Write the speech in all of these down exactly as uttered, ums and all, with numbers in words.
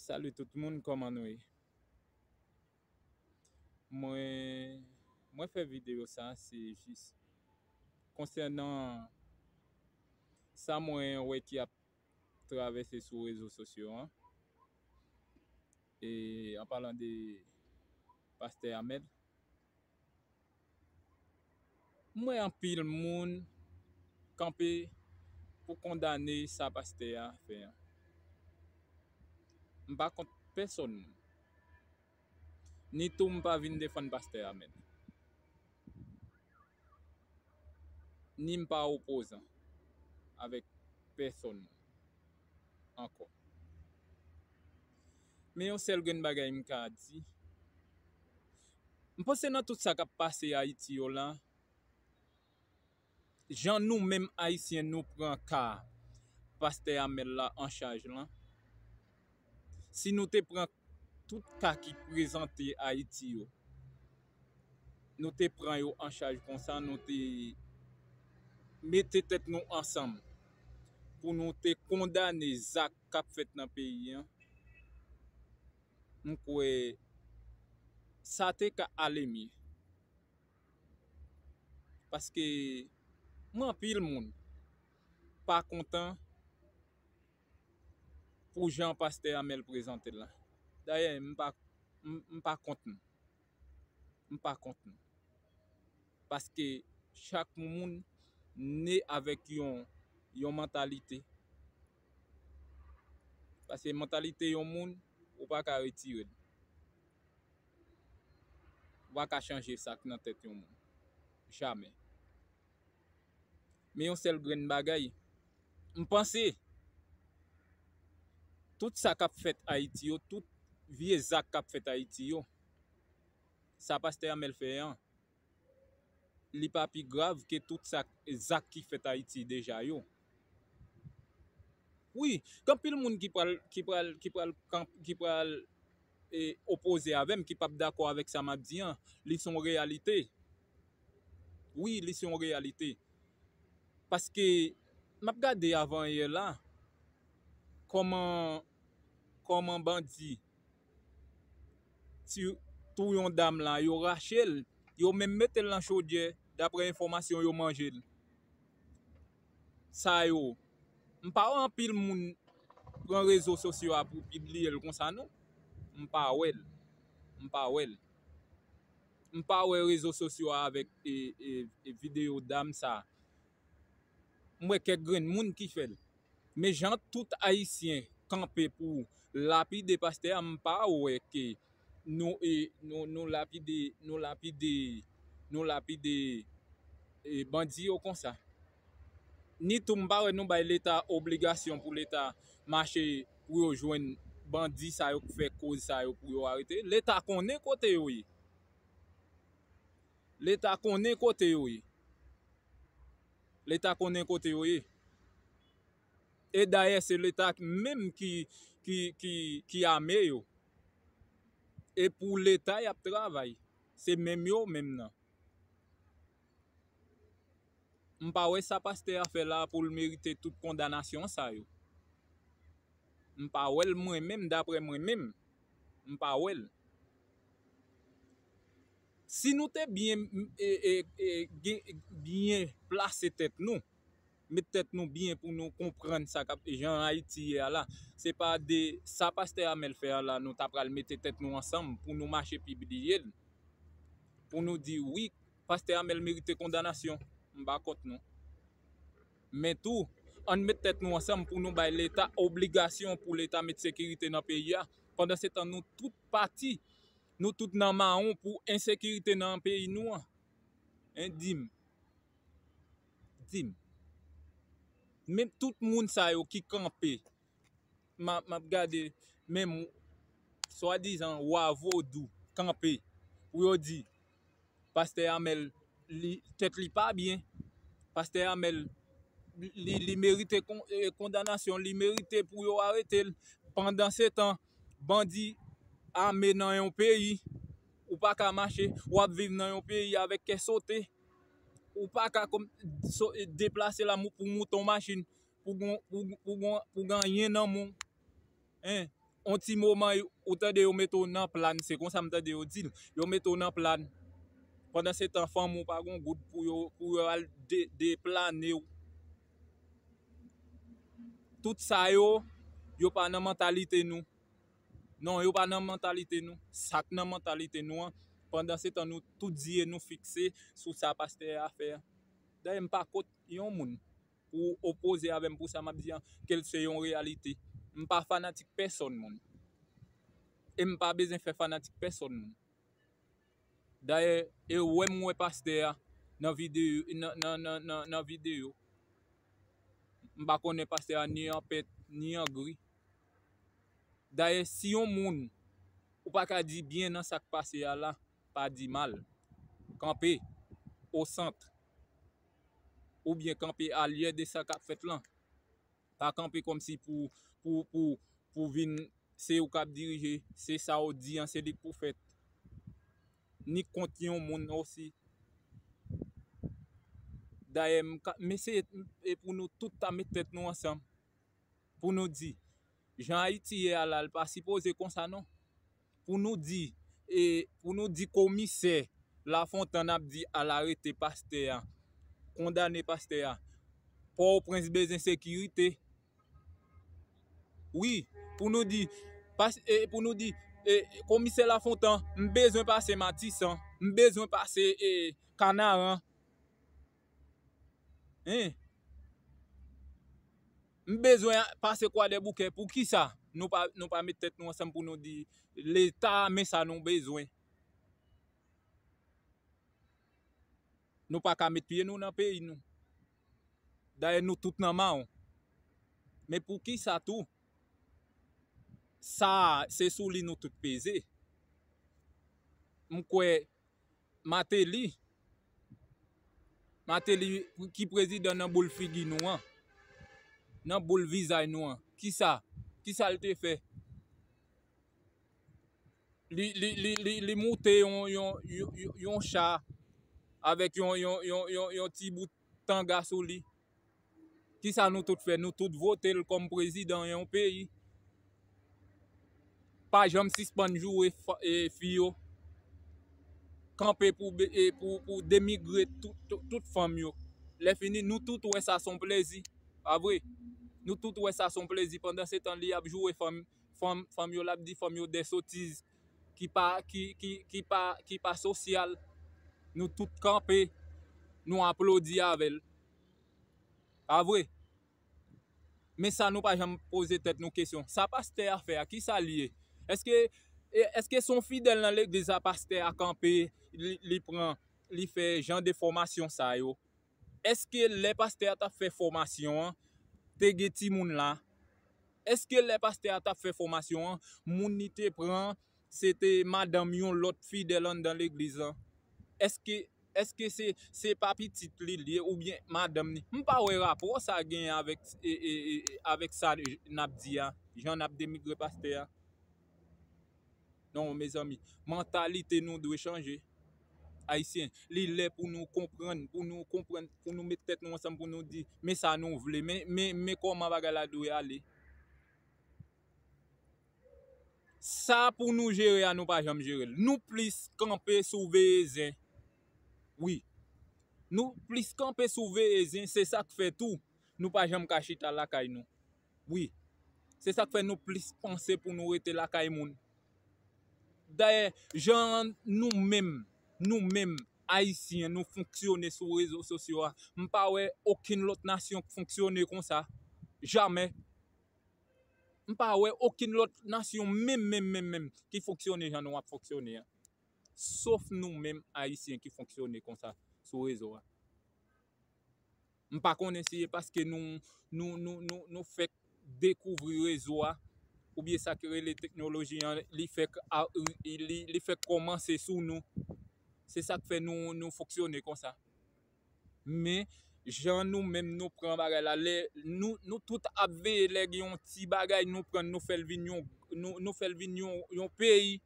Salut tout moun, kòman nou ye? Mwen, mwen fè videyo sa, se jis konsènan sa mwen wè ki ap travèse sou rezo sosyo an. E an palan de pastè Amèl, m wè anpil moun kanpe pou kondane sa pastè a fè an. M pa kont pèsonn moun. Ni tou m pa vin defann pastè Amèl. Ni m pa opozan avèk pèsonn ankò. Men yon sèl grenn bagay m ka di, m panse nan tout sa k ap pase Ayiti yo la, jan nou menm Ayisyen nou pran ka pastè Amèl la an chaj lan, si nou te pran tout ka ki prezante Ayiti yo, nou te pran yo an chaj konsa, nou te mete tèt nou ansanm pou nou te kondane zak k ap fèt nan peyi an, m kwè sa te ka ale mye. Paske m wè anpil moun pa kontan pou jan pastè Amèl prezante l la. Dayè, m pa, m, m pa kont nou. M pa kont nou. Paske chak moun ne avèk yon, yon mantalite. Paske mantalite yon moun, ou pa ka retire l. Ou pa ka chanje sa k nan tèt yon moun. Jamè. Men yon sèl grenn bagay, m panse tout sa k ap fèt Ayiti yo, tout vye zak k ap fèt Ayiti yo, sa pastè Amèl fè an, li pa pi grav ke tout sa, zak ki fèt Ayiti deja yo. Wi, gen anpil moun ki pral, ki pral, ki pral, ki pral e, opoze avè m, ki p ap dakò avèk sa m ap di an, li se yon reyalite. Wi, li se yon reyalite. Paske m ap gade avanyè la, kòman, kòman bandi ti, touye yon dam la, yo rache l, yo menm mete l nan chodyè, daprè enfòmasyon yo manje l. Sa yo, m pa wè anpil moun pran rezo sosyo a pou pibliye l konsa non. M pa wè l. M pa wè l. M pa wè rezo sosyo a avèk e, e, e videyo dam sa. M wè kèk grenn moun ki fè l. Men jan tout Ayisyen kanpe pou lapide pastè a, m pa wè ke nou, e, nou, nou lapide, nou lapide, nou lapide, e, bandi yo konsa. Ni tou, m pa wè nou bay Leta obligasyon pou Leta mache pou yo jwenn bandi sa yo k fè koz sa yo pou yo arete. Leta konnen kote yo ye. Leta konnen kote yo ye. Leta konnen kote yo ye. E dayè, se Leta menm ki, ki, ki, ki ame yo. E pou Leta y ap travay. Se menm yo menm nan. M pa wè sa pastè a fè la pou l merite tout kondanasyon sa yo. M pa wè l mwen menm, daprè mwen menm. M pa wè l. Si nou te byen, e, e, e, gen, byen plase tèt nou, met tèt nou byen pou nou konprann sa k ap, jan Ayiti ye a la, se pa de sa pastè Amèl fè a la, nou ta pral mete tèt nou ansanm pou nou mache pibliye l, pou nou di, wi, pastè Amèl merite kondanasyon. M pa kont nou. Men tou, ann met tèt nou ansanm pou nou bay Leta obligasyon pou Leta met sekirite nan peyi a. Pandansetan, nou tout pati, nou tout nan mawon pou ensekirite nan peyi nou an. Hein, di m. Di m. Men tout moun sa yo ki kanpe, m ap, m ap gade menm swadizan wa vodou kanpe pou yo di, pastè Amèl, li, tèt li pa byen. Pastè Amèl, li, li merite kon-, e, kondanasyon, li merite pou yo arete l. Pandansetan, bandi ame nan yon peyi, ou pa ka mache, w ap viv nan yon peyi avèk kè sote. Ou pa ka kòm, so-, deplase la mou-, pou moute yon machin, pou gon, pou, pou gon, pou gen anyen nan men w. Hein? On ti moman, ou tande yo mete w nan plàn, se konsa m tande yo di l, yo mete w nan plàn. Pandan se tan, fanmi w pa gon goud pou yo, pou yo al de, deplane w. Tout sa yo, yo pa nan mantalite nou. Non, yo pa nan mantalite nou. Sa k nan mantalite nou an, pandan se tan nou tout zye nou fikse sou sa pastè a fè a. Dayè, m pa kont yon moun pou opoze avè m pou sa m ap di an, ke l se yon reyalite. M pa fanatik pèsonn moun. E m pa bezwen fè fanatik pèsonn moun. Dayè, e wè m wè pastè a nan videyo, nan, nan, nan, nan, nan videyo. M pa konnen pastè a ni an pent, ni an gri. Dayè, si yon moun, ou pa ka di byen nan sa k pase a la, pa di mal. Kanpe o sant. Oubyen kanpe alyè de sa k ap fèt lan. Pa kanpe kòmsi pou, pou, pou, pou vin, se ou k ap dirije, se sa ou di an, se li k pou fèt. Ni kont yon moun osi. Dayè, m ka, m eseye, e pou nou tout ta met tèt nou ansanm. Pou nou di, jan Ayiti ye a la, l pa sipoze konsa non. Pou nou di, e, pou nou di komisè Lafontan ap di al arete pastè a, kondane pastè a. Pòtoprens bezwen sekirite. Wi, pou nou di, pas, e, pou nou di, e, komisè Lafontan, m bezwen pase Matisan, m bezwen pase, e, Kanaran. Hein? M bezwen pase Kwadèboukè. Poukisa nou pa, nou pa met tèt nou ansanm pou nou di Leta, men sa nou bezwen? Nou pa ka met pye nou nan peyi nou. Dayè, nou tout nan mawon. Men poukisa tou? Sa, se sou li nou tout peze. M kwè Mateli, Mateli ki prezidan nan boul figi nou an, nan boul vizaj nou an. Kisa? Kisa l te fè? Li, li, li, li, li moute yon, yon, yon, yon, yon cha avèk yon, yon, yon, yon, yon ti bout tanga sou li. Kisa nou tout fè? Nou tout vote l kòm prezidan yon peyi. Pa janm sispann joure fa-, e, fi yo. Kanpe pou, be-, e, pou, pou denigre tout, tout, tout fanm yo. Lè fini, nou tout wè sa se yon plezi. Pa vre? Nou tout wè sa se yon plezi. Pandan se tan, li ap joure fanm, fanm, fanm yo, l ap di fanm yo de sotiz ki pa, ki, ki, ki pa, ki pa sosyal. Nou tout kanpe, nou aplodi avè l. Pa vre? Men sa nou pa janm poze tèt nou kesyon. Sa pastè a fè a, kisa l ye? Èske, e, èske se yon fidèl nan legliz la pastè a kanpe, li, li pran, li fè jan de fòmasyon sa yo? Èske lè pastè a t ap fè fòmasyon an, te gen timoun la? Èske lè pastè a t ap fè fòmasyon an, moun li te pran, se te madanm yon lòt fidèl anndan legliz lan? Èske, èske se, se pa pitit li l ye oubyen madanm li? M pa wè rapò sa genyen avèk, e, e, e, e, avèk sa n ap di a, jan n ap denigre pastè a. Non, mezanmi, mantalite nou dwe chanje. Ayisyen, li lè pou nou konprann, pou nou konprann, pou nou met tèt nou ansanm, pou nou di, men sa nou vle, men, men, men kòman bagay la dwe ale. Sa pou nou jere a, nou pa janm jere l. Nou plis kanpe sou veye zen. Wi. Nou plis kanpe sou veye zen, se sa k fè tou nou pa janm ka chita lakay nou. Wi. Se sa k fè nou plis panse pou nou rete lakay moun. Dayè, jan nou menm, nou menm, Ayisyen, nou fonksyone sou rezo sosyo a, m pa wè okenn lòt nasyon k fonksyone konsa. Jamè. M pa wè okenn lòt nasyon menm, menm, menm, menm ki fonksyone jan nou ap fonksyone an. Sof nou menm Ayisyen ki fonksyone konsa sou rezo a. M pa konnen si e paske nou, nou, nou, nou, nou fèk dekouvri rezo a, oubyen sa ki rele teknoloji an, li fèk a, li, li fèk kòmanse sou nou. Se sa k fè nou, nou fonksyone konsa. Men, jan nou menm nou pran bagay la, lè nou, nou tout ap veye lè gen yon ti bagay, nou pran l, nou fè l vin yon, nou, nou fè l vin yon, yon peyi.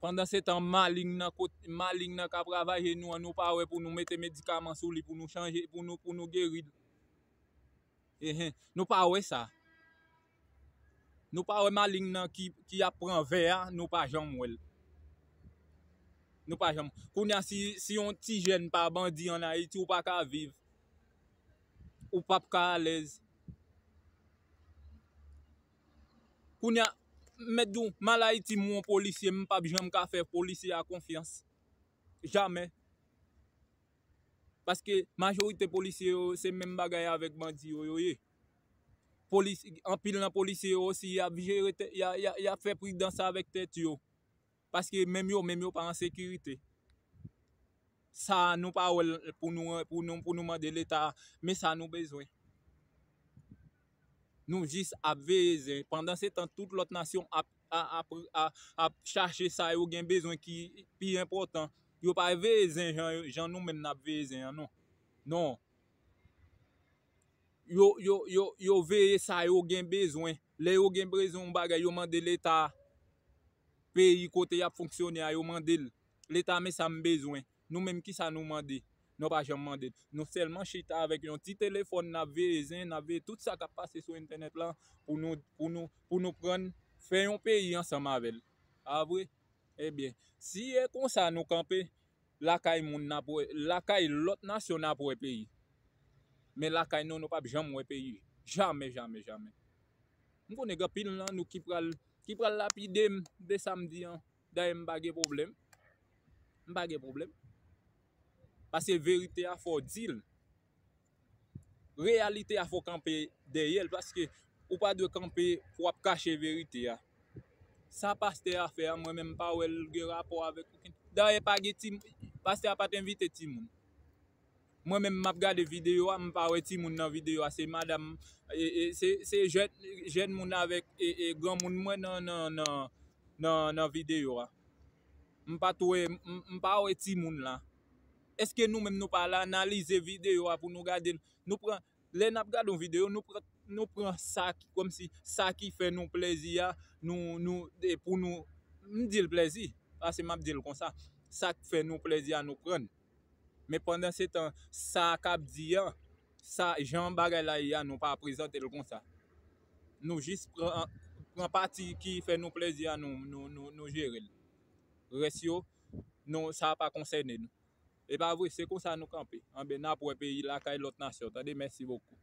Pandan se tan, maling nan kot-, maling nan k ap ravaje nou an, nou pa wè pou nou mete medikaman sou li, pou nou chanje, pou nou, pou nou geri l. Enhen, nou pa wè sa. Nou pa wè maleng nan ki, ki ap pran vè a, nou pa janm wè l. Nou pa janm. Kounye a, si, si yon ti jèn pa bandi ann Ayiti, ou pa ka viv. Ou p ap ka alèz. Kounye a, m mèt di w, m al Ayiti, m wè yon polisye, m p ap janm ka fè polisye a konfyans. Jamè. Paske majorite polisye yo, se menm bagay avèk bandi yo, yo ye. Polis, anpil nan polisye yo osi, y ap jere tè-, y a, y a, y ap fè pridans avèk tèt yo. Paske menm yo, menm yo pa an sekirite. Sa a, nou pa wè l pou nou, pou nou, pou nou mande Leta, men sa nou bezwen. Nou jis ap veye zen. Pandan se tan, tout lòt nasyon ap, a, ap, a, ap chache sa yo gen bezwen ki pi enpòtan. Yo pa veye zen jan, jan nou menm n ap veye zen an, non. Non. Yo, yo, yo, yo veye sa yo gen bezwen. Lè yo gen bezwen yon bagay, yo mande Leta peyi kote y ap fonksyone a, yo mande l. Leta, men sa m bezwen. Nou menm, kisa nou mande? Nou pa janm mande l. Nou sèlman chita avèk yon ti telefòn, n ap veye zen, n ap veye tout sa k ap pase sou entènèt la pou nou, pou nou, pou nou pran, fè yon peyi ansanm avè l. A vre? Ebyen, si e konsa nou kanpe, lakay moun n ap wè, lakay lòt nasyon n ap wè peyi. Men lakay nou, nou p ap janm wè peyi. Jamè, jamè, jamè. M konnen gen anpil nan nou ki pral, ki pral lapide m de sa m di an. Dayè, m pa gen pwoblèm. M pa gen pwoblèm. Paske verite a, fò w di l. Reyalite a, fò w kanpe dèyè l, paske ou pa dwe kanpe pou w ap kache verite a. Sa pastè a fè a, mwen menm, m pa wè l gen rapò avèk okenn. Dayè, pa gen ti, pastè a pa t envite timoun. Mwen menm, m ap gade videyo a, m pa wè timoun nan videyo a. Se madanm, e, e, se, se jèn, jèn moun avèk, e, e, granmoun mwen nan, nan, nan, nan, nan videyo a. M pa t wè, m, m, m pa wè timoun la. Èske nou menm nou pa al analize videyo a pou nou gade l? Nou pran, lè n ap gade yon videyo, nou pran, nou pran sa ki, kòmsi, sa ki fè nou plèzi a, nou, nou, e pou nou, m di l plèzi, paske m ap di l konsa, sa k fè nou plèzi a, nou pran l. Men pandan se tan, sa k ap di an, sa, jan bagay la ye a, nou pa prezante l konsa. Nou jis pran, pran pati ki fè nou plèzi a, nou, nou, nou, nou jere l. Rès yo, nou, sa pa konsène nou. E pa vre, se konsa nou kanpe. Anben, n ap wè peyi lakay lòt nasyon. Tande, mèsi bokou.